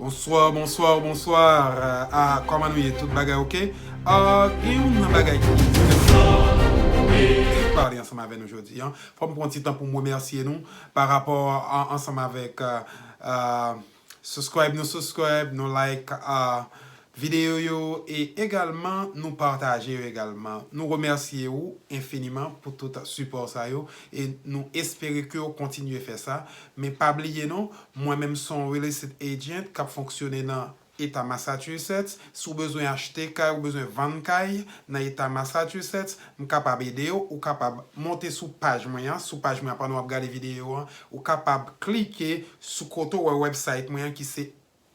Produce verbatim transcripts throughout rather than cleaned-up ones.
Bonsoir, bonsoir, bonsoir. Ah, kòman nou ye? Tout bagay oke? Ah, gen yon nan bagay ki pale ansanm avè nou jodi a. Fò m pran ti tan pou m remèsye nou pa rapò a, ansanm avèk, ah, ah, subscribe, nou subscribe, nou like, ah, videyo yo, e egalman nou pataje yo egalman. Nou remèsye ou enfiniman pou tout sipò sa yo, e nou espere ke w kontinye fè sa. Men pa bliye non, mwen menm se yon real estate agent k ap fonksyone nan eta Massachusetts. Si w bezwen achte kay, ou bezwen vann kay nan eta Massachusetts, m kapab ede w. Ou kapab monte sou paj mwen an. Sou paj mwen an, pandan w ap gade videyo an, ou kapab klike sou kote w wè website mwen an ki se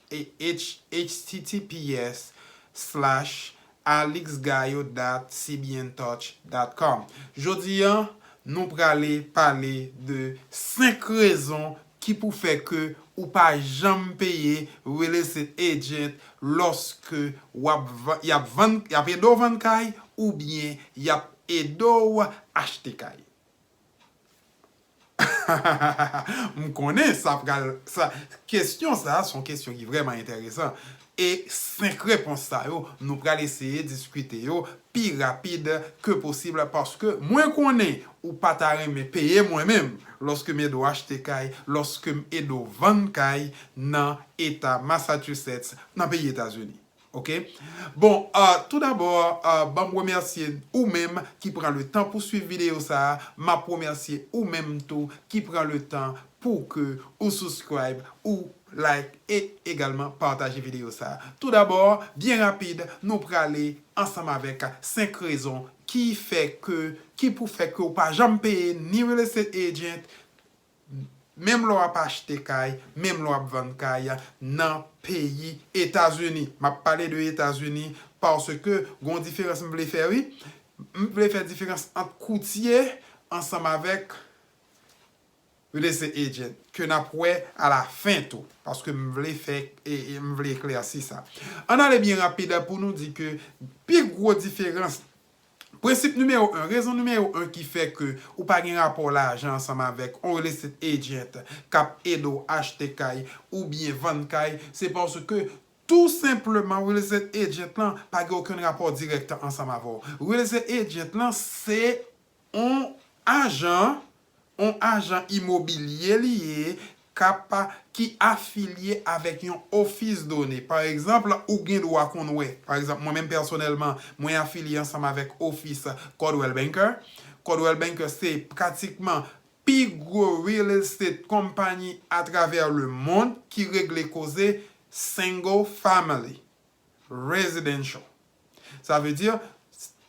e, H-, H T T P S slash alixgayo dot C B N touch dot com. Jodi a, nou prale pale de senk rezon ki pou fè ke ou pa janm peye real estate agent lòske w ap va-, y ap vann, y ap ede w vann kay oubyen y ap ede w achte kay. M konnen sa pral, sa, kesyon sa a se yon kesyon ki vrèman enteresan. E senk repons sa yo, nou pral eseye diskite yo pi rapid ke posib, paske mwen konnen ou pa ta renmen peye mwen menm lòske m ede w achte kay, lòske m ede w vann kay nan eta Massachusetts, nan peyi Etazini. Oke? Bon, ah, tou dabò, ah, ban m remèsye ou menm ki pran le tan pou swiv videyo sa a. M ap remèsye ou menm tou ki pran le tan pou ke ou subscribe, ou like e egalman pataje videyo sa a. Tou dabò, byen rapid, nou prale ansanm avèk senk rezon ki fè ke, ki pou fè ke ou pa janm peye ni real estate agent, menm lè w ap achte kay, menm lè w ap vann kay nan peyi Etazini. M ap pale de Etazini paske gon diferans m vle fè, wi. M vle fè diferans ant koutye ansanm avèk real estate agent, ke n ap wè alafen tou, paske m vle fè, e, e m vle eklèsi sa. Ann ale byen rapid pou nou di ke pi gwo diferans, prensip nimewo en, rezon nimewo en ki fè ke ou pa gen rapò lajan ansanm avèk yon real estate agent k ap ede w achte kay oubyen vann kay, se paske tou senpleman real estate agent lan pa gen okenn rapò dirèk ansanm avè w. Real estate agent lan se yon ajan, yon ajan imobilye li ye, k ap, ki afilye avèk yon ofis done. Pa egzanp, ou gen dwa konn wè, pa egzanp, mwen menm pèsonèlman, mwen afilye ansanm avèk ofis Coldwell Banker. Coldwell Banker se pratikman pi gwo real estate company atravè lemonn ki regle koze single family residential. Sa vle di,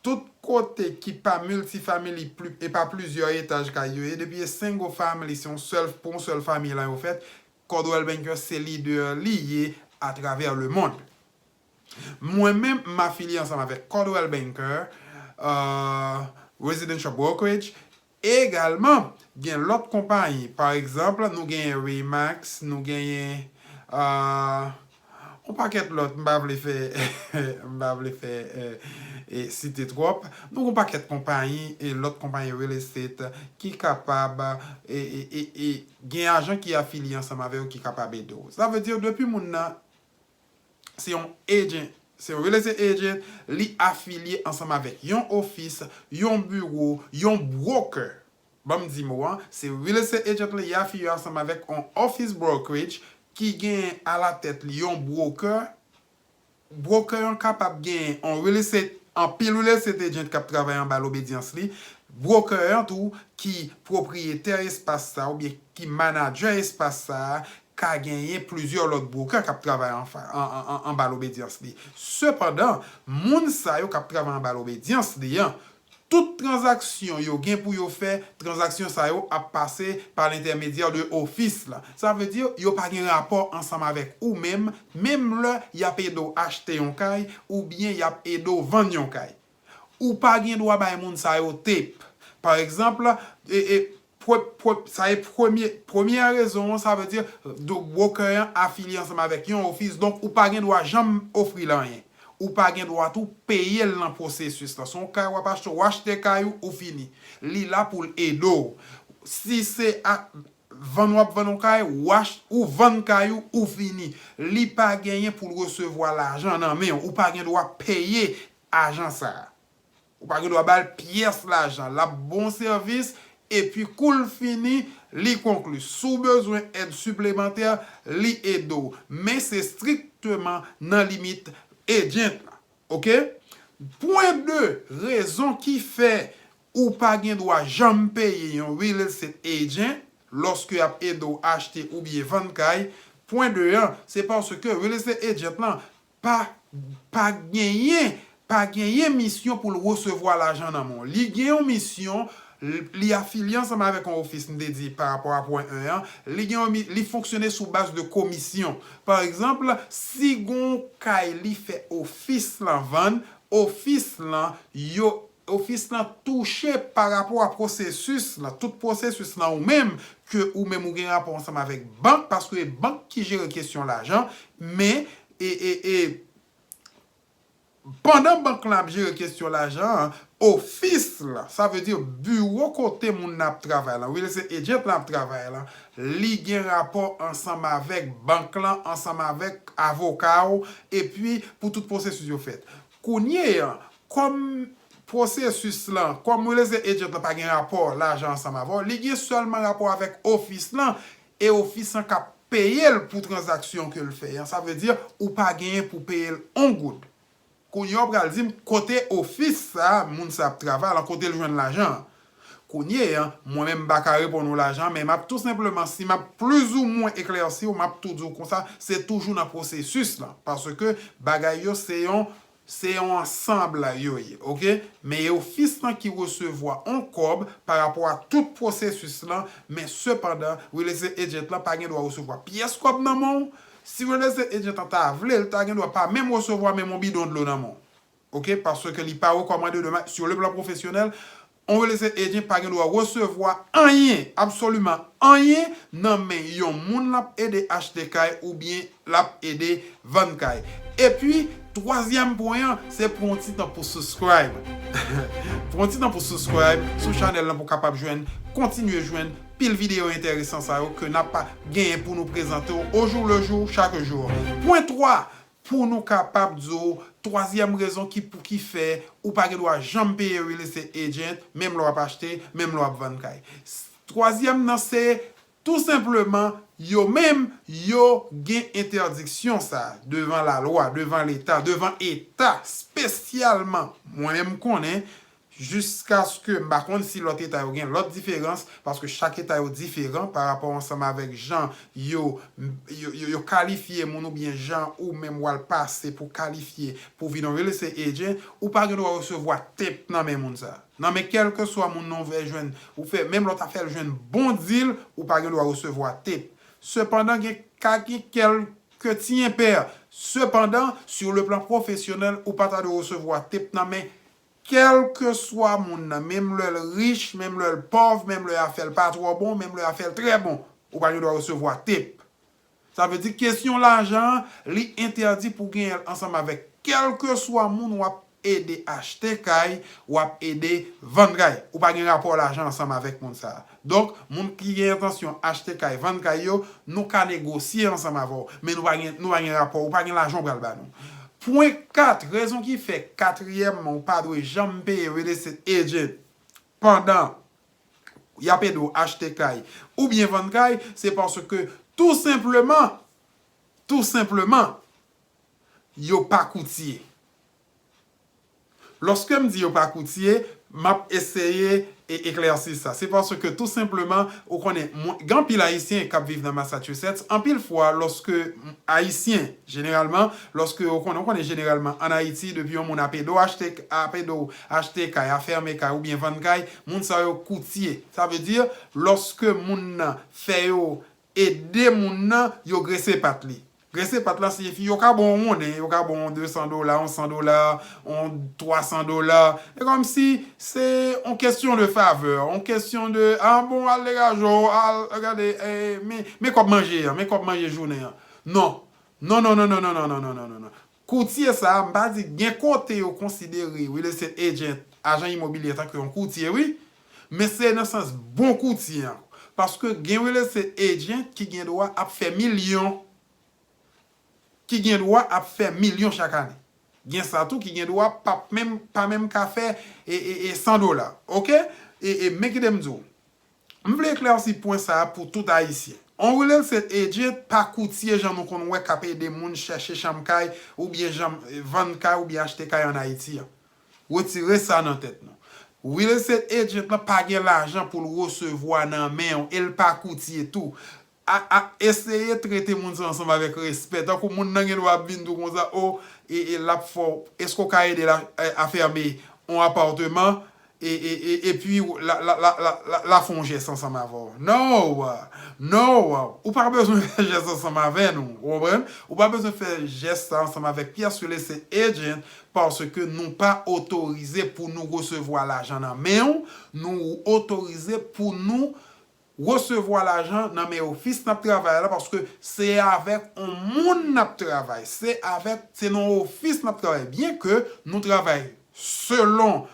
tout kote ki pa multifamily pli, e pa plizyè etaj kay yo ye, depi e single family, se yon sèl, pou yon sèl fanmi lan yo fèt, Coldwell Banker se lidè li ye atravè lemonn. Mwen menm, m afilye ansanm avèk Coldwell Banker, euh, Residential Brokerage, egalman, gen lòt konpayi. Pa egzanp, nou genyen Remax, nou genyen, ah, yon pakèt lòt, m pa vle fè, m pa vle fè, eh, eh, site twòp. Nou gen yon pakèt konpayi, e lòt konpayi real estate ki kapab, e, e, e, e gen ajan ki afilye ansanm avè yo ki kapab ede w. Sa vle di, depi moun nan se yon agent, se yon real estate agent, li afilye ansanm avèk yon ofis, yon biwo, yon broker. Ban m di mo an, se real estate agent li afilye ansanm avèk yon office brokerage ki gen alatèt li yon broker. Broker an kapab gen yon real estate, anpil real estate agent k ap travay anba lobedyans li. Broker an tou ki pwopriyetè espas sa a oubyen ki manadjè espas sa a, ka genyen plizyè lòt broker k ap travay anfa-, an, an, an, anba lobedyans li. Sepandan, moun sa yo k ap travay anba lobedyans li an, tout tranzaksyon yo gen pou yo fè, tranzaksyon sa yo ap pase pa lentèmedyè de ofis la. Sa vle di, yo pa gen rapò ansanm avèk ou menm, menm lè y ap ede w achte yon kay, oubyen y ap ede w vann yon kay. Ou pa gen dwa bay moun sa yo tep. Pa egzanp, e, e, pre-, pre-, sa e premye, premyè rezon an, sa vle di, do-, broker an afilye ansanm avèk yon ofis, donk ou pa gen dwa janm ofri l anyen. Ou pa gen dwa tou peye l nan pwosesis lan. Se yon kay w ap achte, w achte kay ou, ou fini. Li la pou l ede w. Si se a, vann w ap vann yon kay, ou ach- ou vann kay ou, ou fini. Li pa genyen pou l resevwa lajan nan men w. Ou pa gen dwa peye ajan sa a. Ou pa gen dwa ba l pyès lajan. L ap ba w sèvis, epi kou l fini, li konkli. Si w bezwen èd siplemantè, li ede w. Men se strikteman nan limit agent la. Oke? Pwen de, rezon ki fè ou pa gen dwa janm peye yon real estate agent lòske y ap ede w achte oubyen vann kay. Pwen de an, se paske real estate agent lan pa, pa genyen, pa genyen misyon pou l resevwa lajan nan men w. Li gen yon misyon, li afilye ansanm avèk yon ofis, m te di, pa rapò a pwen en an, li gen yon mi- li fonksyone sou baz de komisyon. Pa egzanp, si gon kay li fè ofis lan vann, ofis lan, yo, ofis lan touche pa rapò a pwosesis lan, tout pwosesis lan ou menm, ke ou menm ou gen rapò ansanm avèk bank, paske e bank ki jere kesyon lajan, men, e, e, e, pandan bank lan ap jere kesyon lajan an, ofis lan, sa vle di biwo kote moun nan ap travay lan, real estate agent lan ap travay lan, li gen rapò ansanm avèk bank lan, ansanm avèk avoka w, epi pou tout pwosesis yo fèt. Kounye an, kòm pwosesis lan, kòm real estate agent lan pa gen rapò lajan ansanm avè w, li gen sèlman rapò avèk ofis lan, e ofis lan k ap peye l pou tranzaksyon ke l fè an. Sa vle di, ou pa genyen pou peye l on goud. Kounye a, w pral di m kote ofis sa a, moun sa ap travay lan, kote l jwenn lajan an. Kounye a, mwen menm m pa ka reponn ou lajan, men m ap tou senpleman, si m ap plizoumwen eklèsi w, m ap tou di w konsa, se toujou nan pwosesis lan. Paske bagay yo se yon, se yon ansanm yo ye, oke? Men e ofis lan ki resevwa on kòb pa rapò a tout pwosesis lan, men sepandan, real estate agent lan pa gen dwa resevwa pyès kòb nan men w. Si real estate agent lan ta vle, l ta gen dwa pa menm resevwa menm yon bidon dlo nan men w. Oke? Paske li pa rekòmande de ma- sur le plan professionnel, on real estate agent pa gen dwa resevwa anyen, absoliman anyen, nan men yon moun l ap ede achte kay oubyen l ap ede vann kay. Epi, twazyèm pwen an, se pran yon ti tan pou subscribe. Pran yon ti tan pou subscribe sou chanèl lan pou w kapab jwenn, kontinye jwenn pil videyo enteresan sa yo ke n ap genyen pou nou prezante w au jour le jour, chaque jour. Pwen twa, pou nou kapab di w, twazyèm rezon ki pou ki fè ou pa gen dwa janm peye real estate agent, menm lè w ap achte, menm lè w ap vann kay. Twazyèm nan se, tou senpleman, yo menm, yo gen entèdiksyon sa a devan lalwa, devan Leta, devan Eta, espesyalman, mwen menm m konnen, jiskaske, m pa konn si lòt Eta yo gen lòt diferans, paske chak Eta yo diferan pa rapò ansanm avèk jan yo, yo, yo, yo kalifye moun oubyen jan ou menm w al pase pou kalifye pou vin yon real estate agent, ou pa gen dwa resevwa tip nan men moun sa a. Nan men kèlkeswa moun nan w fè jwenn, ou fè, menm lè w ta fè l jwenn bon deal, ou pa gen dwa resevwa tip. Sepandan, gen ka gen kèlke ti enpè. Sepandan, sur le plan professionnel, ou pa ta dwe resevwa tip nan men kèlkeswa moun nan, menm lè l rich, menm lè l pòv, menm lè afè l pa twò bon, menm lè afè l trè bon, ou pa gen dwa resevwa tip. Sa vle di kesyon lajan an, li entèdi pou genyen l ansanm avèk kèlkeswa moun w ap ede achte kay, w ap ede vann kay. Ou pa gen rapò lajan ansanm avèk moun sa a. Donk, moun ki gen entansyon achte kay, vann kay yo, nou ka negosye ansanm avè w, men nou pa gen, nou pa gen rapò, ou pa gen lajan w pral ba nou. Pwen kat, rezon ki fè, katriyèmman, ou pa dwe janm peye real estate agent pandan y ap ede w achte kay oubyen vann kay, se paske tou senpleman, tou senpleman, yo pa koutye. Lòske m di yo pa koutye, m ap eseye e eklèsi sa. Se paske tou senpleman, ou konnen, mwen, gen anpil Ayisyen k ap viv nan Massachusetts, anpil fwa, lòske Ayisyen, jeneralman, lòske ou konnen, ou konnen jeneralman, ann Ayiti, depi yon moun ap ede w achte, ap ede w achte kay, afèmen kay oubyen vann kay, moun sa yo koutye. Sa vle di, lòske moun nan fè yo ede moun nan, yo grese pat li. Grese pat la siyifi yo ka ba w yon monnen, yo ka ba w yon de san dola, yon san dola, yon twa san dola. E kòmsi se yon kesyon de favè, yon kesyon de, a bon, al degaje w, al gade, e, men, men kòb manje an, men kòb manje jounen an. Non. Non, non, non, non, non, non, non, non, non, non, non. Koutye sa a, m pa di gen kote yo konsidere real estate agent, ajan imobilye, tankou yon koutye, wi. Men se nan sans bon koutye an. Paske gen real estate agent ki gen dwa ap fè milyon. Ki gen dwa ap fè milyon chak ane. Gen sa tou ki gen dwa p ap menm, pa menm ka fè e, e, e san dola. Oke? E, e, men kite m di w. M vle eklèsi pwen sa a pou tout Ayisyen. On real estate agent pa koutye jan nou konn wè k ap ede moun chèche chanm kay oubyen janm vann kay oubyen achte kay ann Ayiti an. Retire sa nan tèt nou. Real estate agent lan pa gen lajan pou l resevwa nan men w e l pa koutye tou. A, a, eseye trete moun sa ansanm avèk respè. Tankou moun nan gen dwa ap vin di w konsa, o, e, e l ap fè w, èske w ka ede l a, e, a fèmen yon apatman? E, e, e, epi l a, l a, l a, l a, l a, l a fè yon jès ansanm avè w. No! No! Ou pa bezwen fè jès ansanm avè nou. Ou konprann? Ou pa bezwen fè jès sa ansanm avèk pyès real estate agent paske nou pa otorize pou nou resevwa lajan nan men w. Nou otorize pou nou resevwa lajan nan men ofis n ap travay la, paske se avèk yon moun n ap travay, se avèk, se nan ofis n ap travay. Byenke nou travay selon,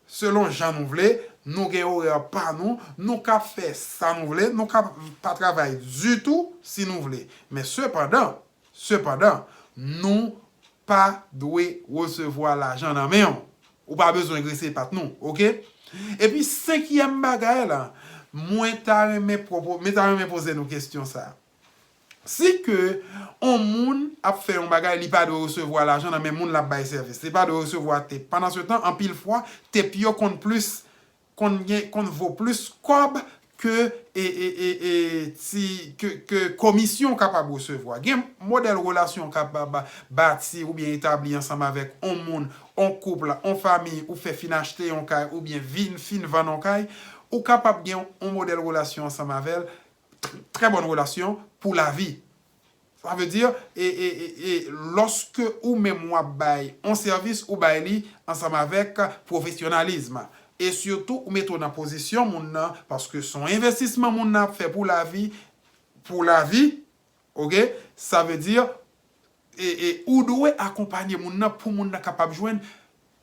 selon jan nou vle, nou gen orè pa nou, nou ka fè sa nou vle, nou ka pa travay ditou si nou vle. Men sepandan, sepandan, nou pa dwe resevwa lajan nan men w. Ou pa bezwen grese pat nou, oke? Epi senkyèm bagay la, mwen ta renmen pwopo-, mwen ta renmen poze nou kesyon sa. Si ke on moun ap fè yon bagay, li pa dwe resevwa lajan nan men moun l ap bay sèvis. Li pa dwe resevwa tip. Pandansetan, anpil fwa, tip yo konn plis, konn gen, konn vo plis kòb ke, e, e, e, e, ti, ke, ke komisyon w kapab resevwa. Gen modèl relasyon w kapab bati oubyen etabli ansanm avèk on moun, on koup, on fanmi, ou fè fin achte yon kay oubyen vin, fin vann yon kay, ou kapab gen yon modèl relasyon ansanm avè l, tr-, trè bòn relasyon pou lavi. Sa vle di, e, e, e, e, lòske ou menm w ap bay yon sèvis, ou bay li ansanm avèk pwofesyonalizm. E sitou, ou mete w nan pozisyon moun nan, paske se yon envestisman moun nan ap fè pou lavi, pou lavi, oke? Sa vle di, e, e, ou dwe akonpanye moun nan pou moun nan kapab jwenn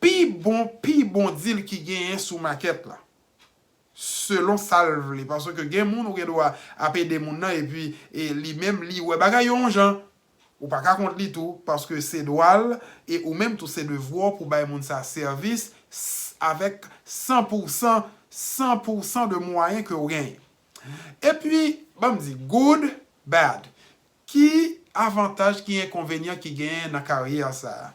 pi bon, pi bon deal ki genyen sou makèt la. Selon sa l vle. Paske gen moun ou gen dwa ap ede moun nan epi e li menm li wè bagay yo yon jan. Ou pa ka kont li tou, paske se dwa l, e ou menm tou se devwa w pou bay moun sa sèvis s-, avèk san pou san, san pou san de mwayen ke w genyen. Epi, ban m di, good, bad. Ki avantaj, ki enkonvenyan ki genyen nan karyè sa a?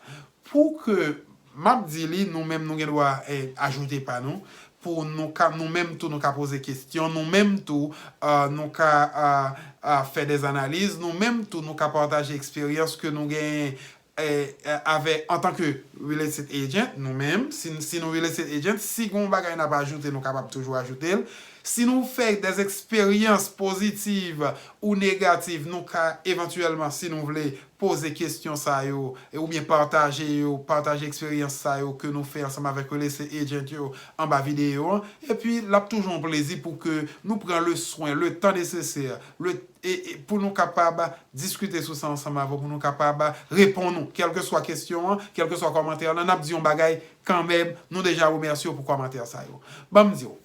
Pou ke, m ap di li, nou menm nou gen dwa, eh, ajoute pa nou, pou nou ka, nou menm tou nou ka poze kesyon, nou menm tou, ah, nou ka, ah, ah, fè dè analiz, nou menm tou nou ka pataje eksperyans ke nou genyen, eh, eh, avè, antanke real estate agent, nou menm, si, si nou real estate agent, si gen yon bagay n ap ajoute, nou kapab toujou ajoute l. Si nou fè dè eksperyans pozitiv ou negativ, nou ka evantyèlman, si nou vle, poze kesyon sa yo, e, oubyen pataje yo, pataje eksperyans sa yo ke nou fè ansanm avèk real estate agent yo anba videyo an. Epi, l ap toujou yon plezi pou ke nou pran le swen, le tan nesesè, le, e, e, pou nou kapab diskite sou sa ansanm avè w, pou nou kapab reponn ou, kèlkeswa kesyon an, kèlkeswa kòmantè an, n ap di yon bagay kanmenm, nou deja remèsye w pou kòmantè sa yo. Ban m di w,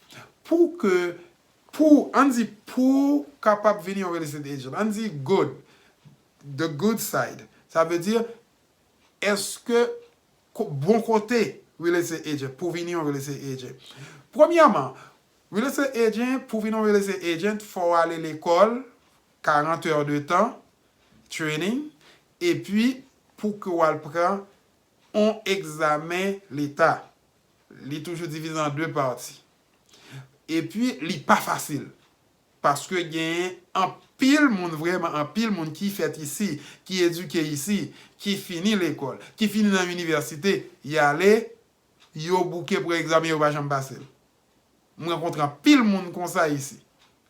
pou ke, pou, ann di, pou w kapab vin yon real estate agent, ann di good, the good side, sa vle di, èske ko-, bon kote real estate agent, pou vin yon real estate agent? Premyèman, real estate agent, pou vin yon real estate agent, fò w ale lekòl, karant è de tan, training, epi pou ke w al pran on egzamen leta. Li toujou divize an de pati. Epi, li pa fasil. Paske genyen anpil moun, vrèman anpil moun ki fèt isi, ki edike isi, ki fini lekòl, ki fini nan inivèsite, y ale, yo bouke pran egzamen, yo pa janm pase l. M rankontre anpil moun konsa isi.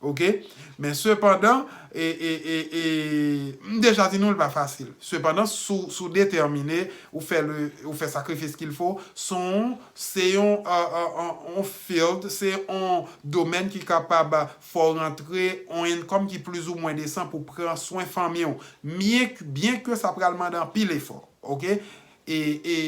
Oke? Men sepandan, e, e, e, e, m deja di nou l pa fasil. Sepandan, si w, si w detèmine, ou fè le, ou fè sakrifis qu'il faut, se yon, se yon, euh, euh, yon, yon field, se yon domèn ki kapab fè w rantre yon income ki plizoumwen desan pou pran swen fanmi w. Byen, byenke sa pral mande anpil efò. Oke? E, e,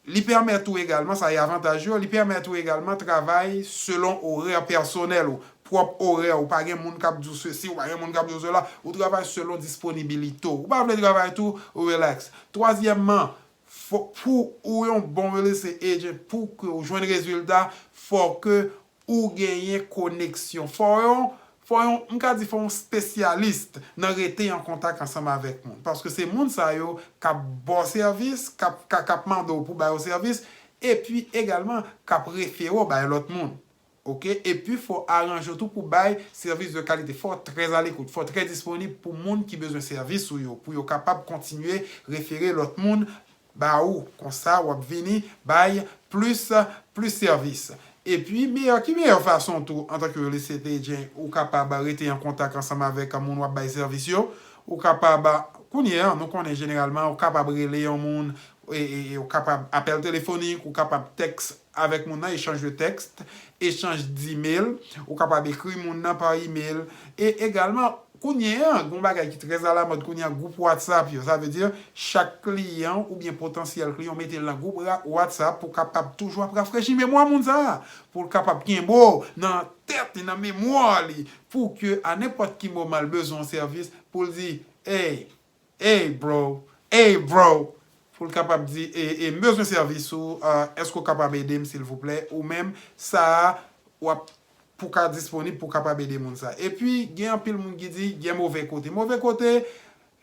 Li pèmèt ou egalman, sa e avantaj yo, li pèmèt ou egalman travay selon orè pèsonèl ou. pwòp orè, ou pa gen moun k ap di w sesi, ou pa gen moun k ap di w sela, ou travay selon disponibilite w. Ou pa vle travay tou, ou relax. Twazyèmman, fò, pou ou yon bon real estate agent, pou ke ou jwenn rezilta, fò ke ou genyen koneksyon. Fò yon, fò yon, m ka di fò yon spesyalis nan rete an kontak ansanm avèk moun. Paske se moun sa yo k ap ba w sèvis, k ap, k ap, k ap mande w pou ba yo sèvis, epi egalman k ap refere w bay lòt moun. Oke? Epi fò aranje w tou pou bay sèvis de kalite. Fò trè alekout, fò trè disponib pou moun ki bezwen sèvis ou yo, pou yo kapab kontinye refere lòt moun ba ou. Konsa, w ap vini bay plis, plis sèvis. Epi, meyè, ki meyè fason tou, antanke real estate agent, ou kapab rete an kontak ansanm avèk moun w ap bay sèvis yo? Ou kapab, kounye a, nou konnen jeneralman, ou kapab rele yon moun, e, e, e ou kapab apèl telefonik, ou kapab tèks avèk moun nan, echanj de tèks, echanj d imèl, ou kapab ekri moun nan pa imèl, e egalman, kounye a, gen yon bagay ki trè alamòd kounye a, gwoup WhatsApp yo. Sa vle di, chak kliyan oubyen potansyèl kliyan, ou mete l nan gwoup ra-, WhatsApp pou kapab toujou ap rafrechi memwa moun sa a, pou l kapab kenbe w nan tèt li, nan memwa li, pou ke a nenpòt ki moman l bezwen yon sèvis, pou l di, hey, hey bro, hey bro, pou l kapab di, e, e, m bezwen sèvis ou, ah, èske w kapab ede m silvouplè? Ou menm, sa a, w ap, pou ka disponib, pou kapab ede moun sa. Epi, gen anpil moun ki di, gen move kote. Move kote,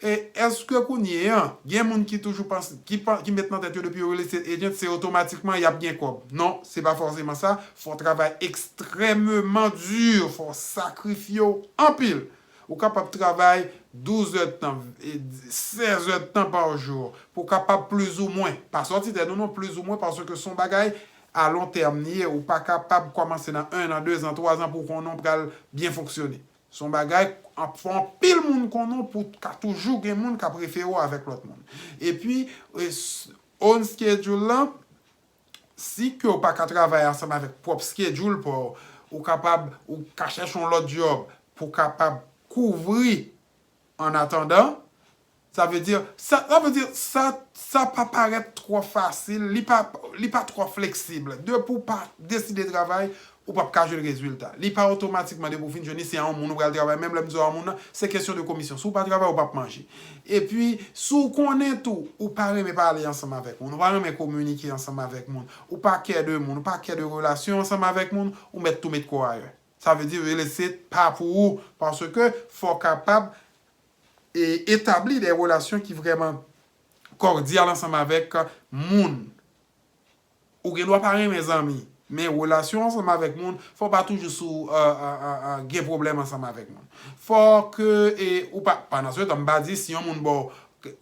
e, èske kounye a, gen moun ki toujou panse, ki, pa- ki met nan tèt yo depi yo real estate agent, se otomatikman y ap gen kòb. Non, se pa fòseman sa. Fò w travay ekstrèmeman di, fò w sakrifye w anpil. Ou kapab travay douz èdtan, e, sèz èdtan pa jou, pou w kapab plizoumwen, pa sòti tèt nou non, plizoumwen, paske se yon bagay a lon tèm li ye, ou pa kapab kòmanse nan en an, de zan, twa zan pou w konnen w pral byen fonksyone. Se yon bagay, an- fò anpil moun konnen w pou ka toujou gen moun k ap refere w avèk lòt moun. Epi, e, s- own schedule lan, si ke w pa ka travay ansanm avèk pwòp schedule pa w, ou kapab, ou ka chèche yon lòt job pou w kapab kouvri an atandan. Sa vle di, sa, sa vle di, sa, sa pa parèt twò fasil, li pa, li pa twò fleksib. Depi w pa deside travay, ou p ap ka jwenn rezilta. Li pa otomatikman depi w fin jwenn li, se a yon moun ou pral travay. Menm lè m di w a yon moun nan, se kesyon de komisyon. Si w pa travay, ou p ap manje. Epi, si w konnen tou, ou pa renmen pale ansanm avèk moun, ou pa renmen kominike ansanm avèk moun, ou pa kè de moun, ou pa kè de relasyon ansanm avèk moun, ou mèt tou met kò w ayè. Sa vle di, real estate pa pou ou, paske fò w kapab e etabli de relasyon ki vrèman kòdyal ansanm avèk moun. Ou gen dwa pa renmen zanmi, men relasyon ansanm avèk moun, fò w pa toujou sou, euh, euh, euh, euh, gen pwoblèm ansanm avèk moun. Fò ke, e, ou pa, pandan se tan, m pa di si yon moun ba w,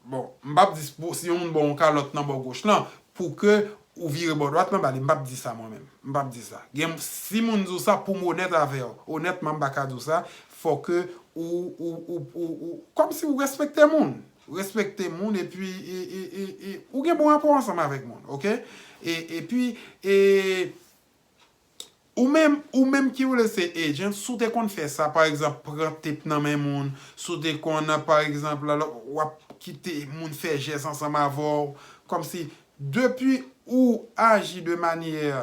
bon, m p ap di pou, si yon moun ba w yon kalòt nan bò goch lan, pou ke ou vire bò dwat lan ba li, m p ap di sa mwen menm. M p ap di sa. Gen, si moun di w sa, pou m onèt avè w, onètman, m pa ka di w sa, fò ke ou, ou, ou, ou, ou, kòmsi ou respekte moun. Respekte moun, epi, e, e, e, e, ou gen bon rapò ansanm avèk moun, oke? E, epi, e, ou menm, ou menm ki rele se agent, si w te konn fè sa, pa egzanp, pran tep nan men moun, si w te konn, pa egzanp, w ap kite moun fè jès ansanm avè w, kòmsi, depi ou aji de manyè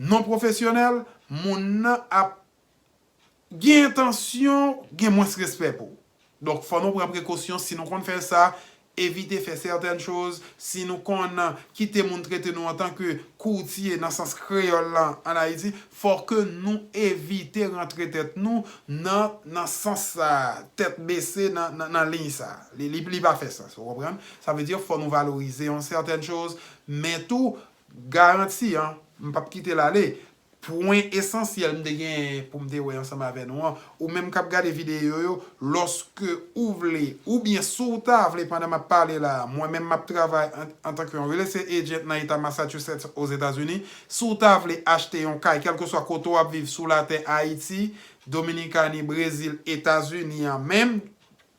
non pwofesyonèl, moun nan ap gen entansyon, gen mwens respè pou ou. Donk, fò nou pran prekosyon, si nou konn fè sa, evite fè sètèn choz, si nou konn kite moun trete nou antanke koutye nan sans kreyòl lan ann Ayiti, fò ke nou evite rantre tèt nou nan, nan sans sa, tèt bese nan, nan, nan liy sa. Li, li, li pa fè sans, ou konprann? Sa vle di, fò nou valorize yon sètèn choz, men tou, garanti an, m p ap kite l ale. Pwen esansyèl m te genyen pou m te wè ansanm avè nou an, ou menm k ap gade videyo yo, lòske ou vle, oubyen si w ta vle, pandan m ap pale la a, mwen menm m ap travay an, antanke yon real estate agent nan eta Massachusetts, Ozetazini, si w ta vle achte yon kay, kèlkeswa kote w ap viv sou latè Ayiti, Dominikani, Brezil, Etazini an menm,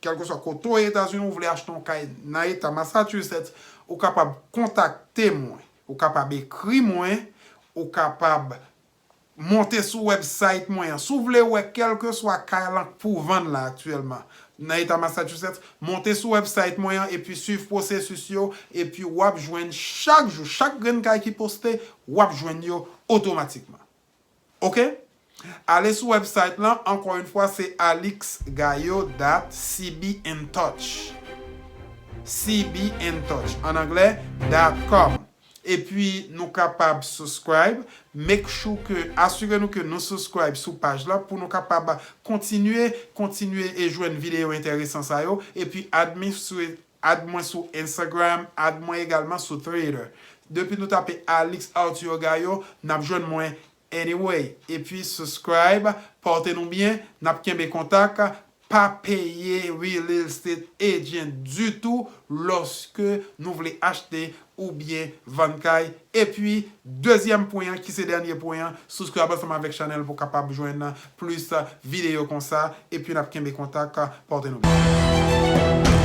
kèlkeswa kote w ye Etazini, ou vle achte yon kay nan eta Massachusetts, ou kapab kontakte mwen, ou kapab ekri mwen, ou kapab monte sou website mwen an. Si w vle wè kèlkeswa kay lan k pou vann la aktyèlman nan eta Massachusetts, monte sou website mwen an epi swiv pwosesis yo, epi w ap jwenn chak jou, chak grenn kay ki poste, w ap jwenn yo otomatikman. Oke? Ale sou website lan, ankò yon fwa, se alix gayo dot c b in touch. C B in touch, an anglè, dot com. Epi nou kapab subscribe. Make sure ke, asire nou ke nou subscribe sou paj la pou nou kapab kontinye, kontinye e jwenn videyo enteresan sa yo. Epi add me sou, add mwen sou Instagram, add mwen egalman sou Twitter. Depi nou tape Alix Arthur Gayo, n ap jwenn mwen anyway. Epi subscribe, pòte nou byen, n ap kenbe kontak. Pa peye real estate agent ditou lòske nou vle achte oubyen vann kay. Epi, dezyèm pwen an, ki se dènye pwen an, subscribe ansanm avèk chanèl pou kapab jwenn plis videyo konsa. Epi n ap kenbe kontak, pòte nou byen.